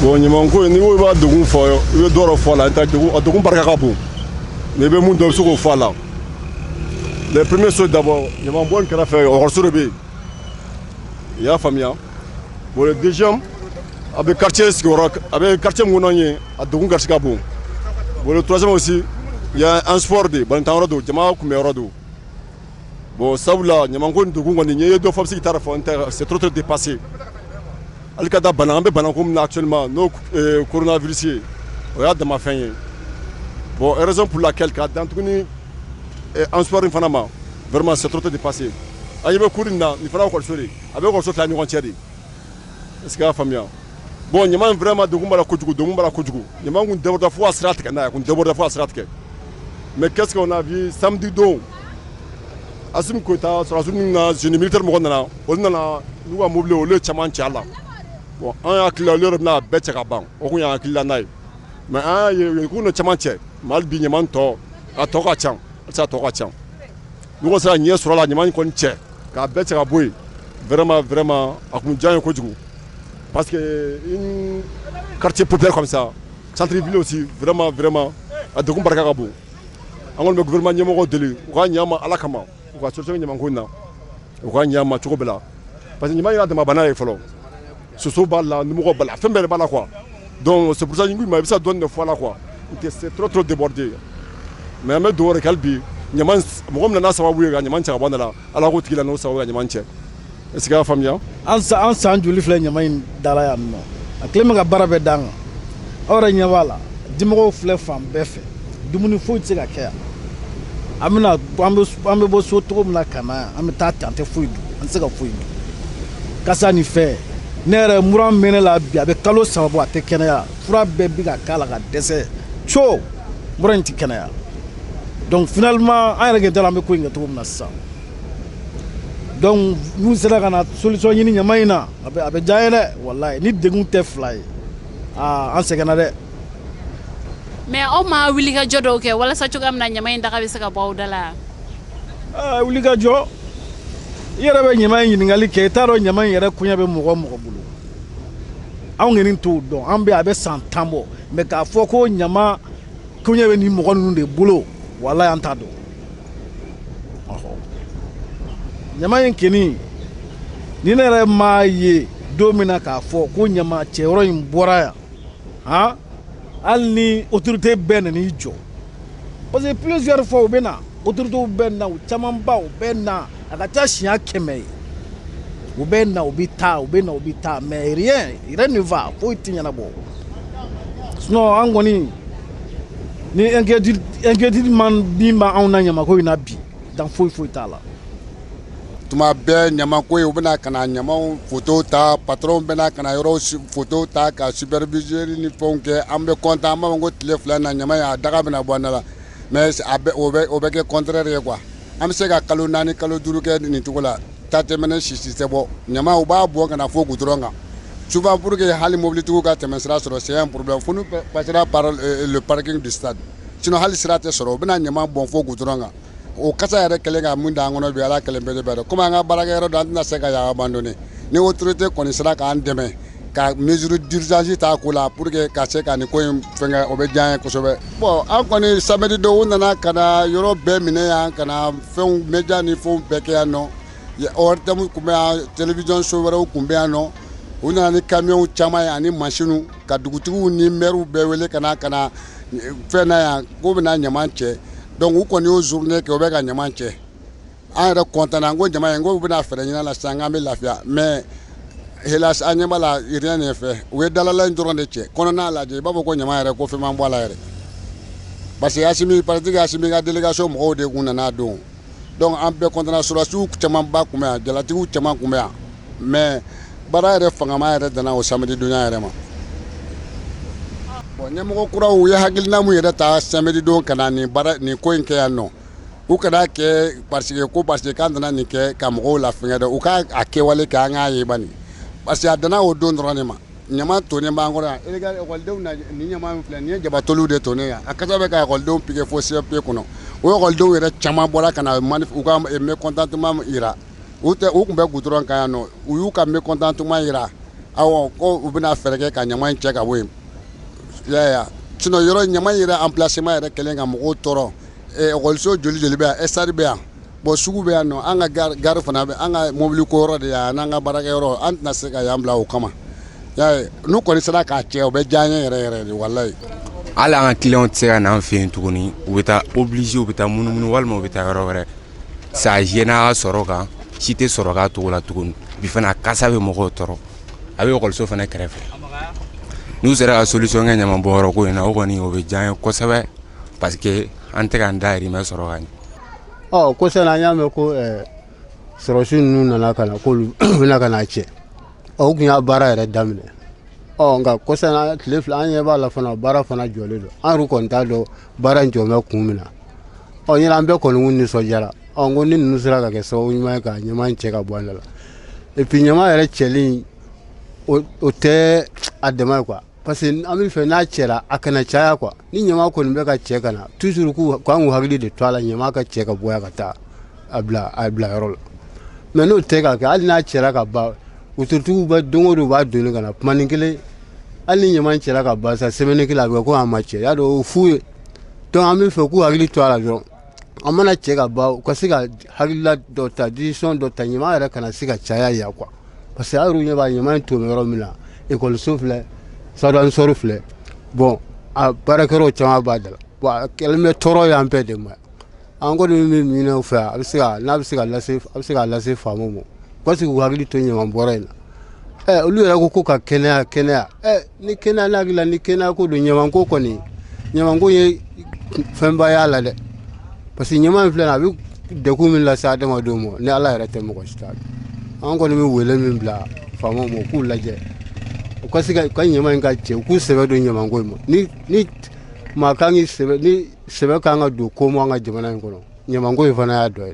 Bon, ɲamanko in, n'i ko i b'a degun fɔ, i bɛ dɔ fɔ a la. N degun, a degun barika ka bon, mais i bɛ mun dɔn, i bɛ se k'o fɔ a la. Les premières choses d'abord, ɲamanbɔn in kɛrɛfɛ, ekɔliso de bɛ yen, i y'a faamuya. Bon, le deuxième, a bɛ quartier sigiyɔrɔ, a bɛ quartier mun kɔnɔ yen, a degun gasi ka bon. Bon, le troisième aussi, il y a un sport de balontan yɔrɔ don, jama kunbɛ yɔrɔ don. Bon, sabula ɲamanko in degun kɔni, n'i ye dɔ fɔ, a bɛ se k'i ta fɔ, n tɛ, c'est trop trop dépassé. Hali ka da bana, an bɛ banako min na actuellement, n'o coronavirus ye, o y'a dama fɛn ye. Bon, raison pour laquelle ka dan tuguni an sport in fana ma, vraiment, c'est trop trop dépassé. An ɲɛ bɛ cour in na, nin fana ye ekɔliso de ye, a bɛ ekɔliso fila ni ɲɔgɔn cɛ de. Est ce que y'a faamuya? Bon, ɲama in, vraiment, degun b'a la kojugu, degun b'a la kojugu. Ɲama kun débordé fo ka sira tigɛ n'a ye, kun débordé fo ka sira tigɛ. Mais qu'est ce qu'on a vu samedi don? Assimi Goïta sɔrɔdasiw na, génie militaire mɔgɔ nana, olu nana n'u ka mobili, olu ye caman cɛ a la. Bon, an y'a hakili la olu yɛrɛ bɛna a bɛɛ cɛ ka ban, o kun y'an hakilila n'a ye. Mais an y'a ye k'u caman cɛ, mais hali bi ɲama tɔ, a tɔ ka ca halisa, a tɔ ka ca. N'u ko sera ɲɛ sɔrɔ a la, ɲama in kɔni cɛ k'a bɛɛ cɛ ka bɔ yen, vraiment, vraiment, a kun diya n ye kojugu, parce que une quartier populaire comme ça, centre ville aussi, vraiment, vraiment, a degun barika ka bon. An kɔni bɛ gouvernement ɲɛmɔgɔw deli, u ka ɲɛ ma Ala kama, u ka solution ɲamanko in na, u ka ɲɛ ma cogo bɛɛ la, parce que ɲaman y'a dama bana ye fɔlɔ. Soso b'a la, nimɔgɔ b'a la, fɛn bɛɛ de b'a la, quoi. Donc c'est pour ça n k'i ma, i bɛ se ka dɔɔnin de fɔ a la, quoi. C'est trop trop débordé. Mais an bɛ dugawu de kɛ hali bi, ɲaman, mɔgɔ min nana sababu ye ka ɲaman cɛ ka bɔ a da la, Ala k'o tigi la n'o sababu ye ka ɲaman cɛ. Est ce que y'a faamuya? An san joli filɛ ɲama in dala yan nɔ, a kelen bɛ ka baara bɛɛ d'an kan. Aw yɛrɛ ɲɛ b'a la, dimɔgɔw filɛ fan bɛɛ fɛ, dumuni foyi tɛ se ka kɛ yan. An bɛna, an bɛ bɔ so cogo min na ka na yan, an bɛ taa ten, an tɛ foyi dun, an tɛ se ka foyi dun. Kasa ni fɛn, ne yɛrɛ mura min bɛ ne la bi, a bɛ kalo 3 bɔ, a tɛ kɛnɛya. Fura bɛɛ bi ka k'a la ka dɛsɛ co, mura in tɛ kɛnɛya. Donc finalement, an yɛrɛ kɛ t'a la, an bɛ ko in kɛ cogo min na sisan. Donc n'u sera ka na solution ɲini ɲama in na, a bɛ diya an ye dɛ. Walayi, ni degun tɛ fila ye, aa, an sɛgɛnna dɛ. Mais aw ma wulikajɔ dɔw kɛ walasa cogoya min na ɲama in daga bɛ se ka bɔ aw da la? Aa, wulikajɔ, i yɛrɛ bɛ ɲama in ɲininkali kɛ, i t'a dɔn ɲama in yɛrɛ koɲɛ bɛ mɔgɔ o mɔgɔ bolo. Anw kɔni t'o dɔn. An bɛ, a bɛ san 10 bɔ, mais k'a fɔ ko ɲama koɲɛ bɛ nin mɔgɔ ninnu de bolo, walayi, an t'a dɔn. Ɔhɔ, ɲama in kɛni, ni ne yɛrɛ m'a ye don min na k'a fɔ ko ɲama cɛyɔrɔ in bɔra yan, han, hali ni autorité bɛɛ nan'i jɔ, parce que plusieurs fois u bɛ na, autorités bɛ na, u camanba u bɛ na, a ka ca siɲɛ 100 ye. U bɛ na, u bɛ taa, u bɛ na, u bɛ taa, mais rien, rien ne va, foyi tɛ ɲɛnabɔ. Sinon an kɔni ni inquiétude man min b'anw na ɲamako in na bi, dan foyi foyi t'a la. Tuma bɛɛ ɲamako ye, u bɛna ka na ɲamaw photo ta, patron bɛna ka na yɔrɔw photo ta ka superviseur ni fɛnw kɛ. An bɛ content, an b'a fɔ ko tile 2 na, ɲama in a daga bɛna bɔ an da la. Mais a bɛ o bɛ kɛ contraire ye, quoi. An bɛ se ka kalo 4, kalo 5 kɛ nin cogo la, ta tɛ mɛnɛ, sisi tɛ bɔ. Ɲama, u b'a bɔ ka na fo goudron kan. Souvent, pour que hali mobilitigiw ka tɛmɛ sira sɔrɔ, c'est un problème, fo n'u passera par le parking du stade. Sinon hali sira tɛ sɔrɔ, u bɛna ɲama bɔn fo goudron kan. O kasa yɛrɛ kɛlen ka mun d'an kɔnɔ bi, Ala kelen bɛɛ de b'a dɔn. Komi an ka baarakɛyɔrɔ don, an tɛna se ka yan abandonner. Ni autorité kɔni sera k'an dɛmɛ ka mesure d'urgence ta ko la pour que ka se ka nin ko in fɛngɛ, o bɛ diya an ye kosɛbɛ. Bon, an kɔni, samedi don, u nana ka na yɔrɔ bɛɛ minɛ yan, ka na fɛnw, média ni fɛnw bɛɛ kɛ yan nɔ. ORTM tun bɛ yan, télévision so wɛrɛw tun bɛ yan nɔ. U nana ni camion caman ye ani machines, ka dugutigiw ni maires bɛɛ wele ka na fɛn na yan k'u bɛna ɲaman cɛ. Donc u kɔni y'o journée kɛ, u bɛ ka ɲaman cɛ. An yɛrɛ content na, n ko jama ye, n ko u bɛna fɛɛrɛ ɲini a la sisan, k'an bɛ lafiya. Mais hélas, an ɲɛ b'a la, rien n'est fait. U ye dalala in dɔrɔn de cɛ, kɔnɔna lajɛ, i b'a fɔ ko ɲama yɛrɛ ko fɛn man bɔ a la yɛrɛ, parce que Assimi, pratiquement Assimi ka délégation mɔgɔw de kun nana don. Donc an bɛɛ content na, sɔrɔdasiw camanba tun bɛ yan, jalatigiw caman tun bɛ yan, mais baara yɛrɛ fangama yɛrɛ danna o samedi donya yɛrɛ ma. Bon, ɲɛmɔgɔ kuraw, u ye hakilina mun yɛrɛ ta samedi don ka na nin baara nin ko in kɛ yan nɔ, u kana kɛ parce que ko parce que k'an nana nin kɛ ka mɔgɔw la fɛngɛ dɛ, u ka a kɛwale kɛ, an k'a ye bani, parce que a danna o don dɔrɔn de ma. Ɲama tonnen b'an kɔrɔ yan, ekɔlidenw na. Nin ɲama min filɛ nin ye, jabatoliw de tonnen yan, a kasa bɛ ka ekɔlidenw piquer fo CFP kɔnɔ. O ekɔlidenw yɛrɛ caman bɔra ka na manif, u ka mécontentement yira. U tɛ, u tun bɛ goudron kan yan nɔ, u y'u ka mécontentement yira. Awɔ, ko u bɛna fɛɛrɛ kɛ ka ɲama in cɛ ka bɔ yen. I y'a ye wa? Sinon yɔrɔ ɲama in yɛrɛ emplacement yɛrɛ kɛlen ka mɔgɔw tɔɔrɔ. Ekɔliso joli joli bɛ yan, stade bɛ yan, bon, sugu bɛ yan nɔ, an ka gare fana bɛ, an ka mobili ko yɔrɔ de yan, n'an ka baarakɛyɔrɔ. An tɛna se ka yan bila o kama. I y'a ye, n'u kɔni sera k'a cɛ, o bɛ diya an ye yɛrɛ yɛrɛ de, walayi. Hali an ka client tɛ se ka na an fɛ yen tuguni. U bɛ taa obligé, u bɛ taa munumunu walima u bɛ taa yɔrɔ wɛrɛ. Ça gêne a ka sɔrɔ kan, si tɛ sɔrɔ k'a cogo la tuguni. Bi fana, kasa bɛ mɔgɔw tɔɔrɔ. A bɛ ekɔliso fana kɛrɛfɛ. N'u sera ka solution kɛ ɲama bɔyɔrɔ ko in na, o kɔni, o bɛ diya an ye kosɛbɛ, parce que an tɛ k'an dahirimɛ sɔrɔ ka ɲɛ. Ɔ, ko sani an y'a mɛn ko sɔrɔsi ninnu nana ka na k'olu bɛna ka n'a cɛ. Ɔ, u tun y'a baara yɛrɛ daminɛ. Ɔ, nka kɔsa tile 2, an ɲɛ b'a la fana, baara fana jɔlen don. An yɛrɛ kɔni t'a dɔn baara in jɔ bɛ kun min na. Ɔ, ɲinɛ an bɛɛ kɔni kun nisɔndiyara. Ɔ, n ko ni ninnu sera ka kɛ sababu ɲuman ye ka ɲama in cɛ ka bɔ an da la. Et puis ɲama yɛrɛ cɛli, o tɛ a dama ye quoi, parce que an bɛ fɛ n'a cɛra, a kana caya quoi. Ni ɲama kɔni bɛ ka cɛ ka na toujours, k'u k'an k'u hakili de to a la, ɲama ka cɛ ka bɔ yan ka taa a bila yɔrɔ la. Mais n'o tɛ ka kɛ, hali n'a cɛra ka ban, wotoritigiw bɛ don o don u b'a doni ka na kumanin kelen. Hali ni ɲama cɛra ka ban sa, semaine kelen, a bɛ kɛ ko a ma cɛ. Y'a dɔn, o fu ye. Donc an bɛ fɛ k'u hakili to a la dɔrɔn, an mana cɛ ka ban, u ka se ka hakilila dɔ ta, décision dɔ ta, ɲama yɛrɛ kana se ka caya yan quoi, parce que a yɛrɛ ɲɛ b'a ɲama in ton yɔrɔ min na, ekɔliso filɛ, sɔrɔ filɛ, bon, a baarakɛyɔrɔ caman b'a da la. Bon, a kɛlen bɛ tɔɔrɔ y'an bɛɛ de ma. An kɔni bɛ min ɲini u fɛ, a bɛ se ka n'a bɛ se ka lase, a bɛ se k'a lase faamaw ma, u ka se k'u hakili to ɲama bɔrɛ in na. Ɛ, olu yɛrɛ ko ka kɛnɛya, kɛnɛya. Ɛ, ni kɛnɛya, n'a hakili la ni kɛnɛya ko don, ɲamanko kɔni, ɲamanko ye fɛnba y'a la dɛ, parce que ɲama in filɛ nin ye, a bɛ degun min lase adamadenw ma, ni Ala yɛrɛ tɛ, mɔgɔ si t'a dɔn. An kɔni bɛ wele min bila faamaw ma, u k'u lajɛ, u ka se ka u ka ɲama in ka cɛ, u k'u sɛbɛ don ɲamanko in ma. Ni maa kan k'i sɛbɛ, ni sɛbɛ kan ka don ko ma an ka jamana in kɔnɔ, ɲamanko in fana y'a dɔ ye.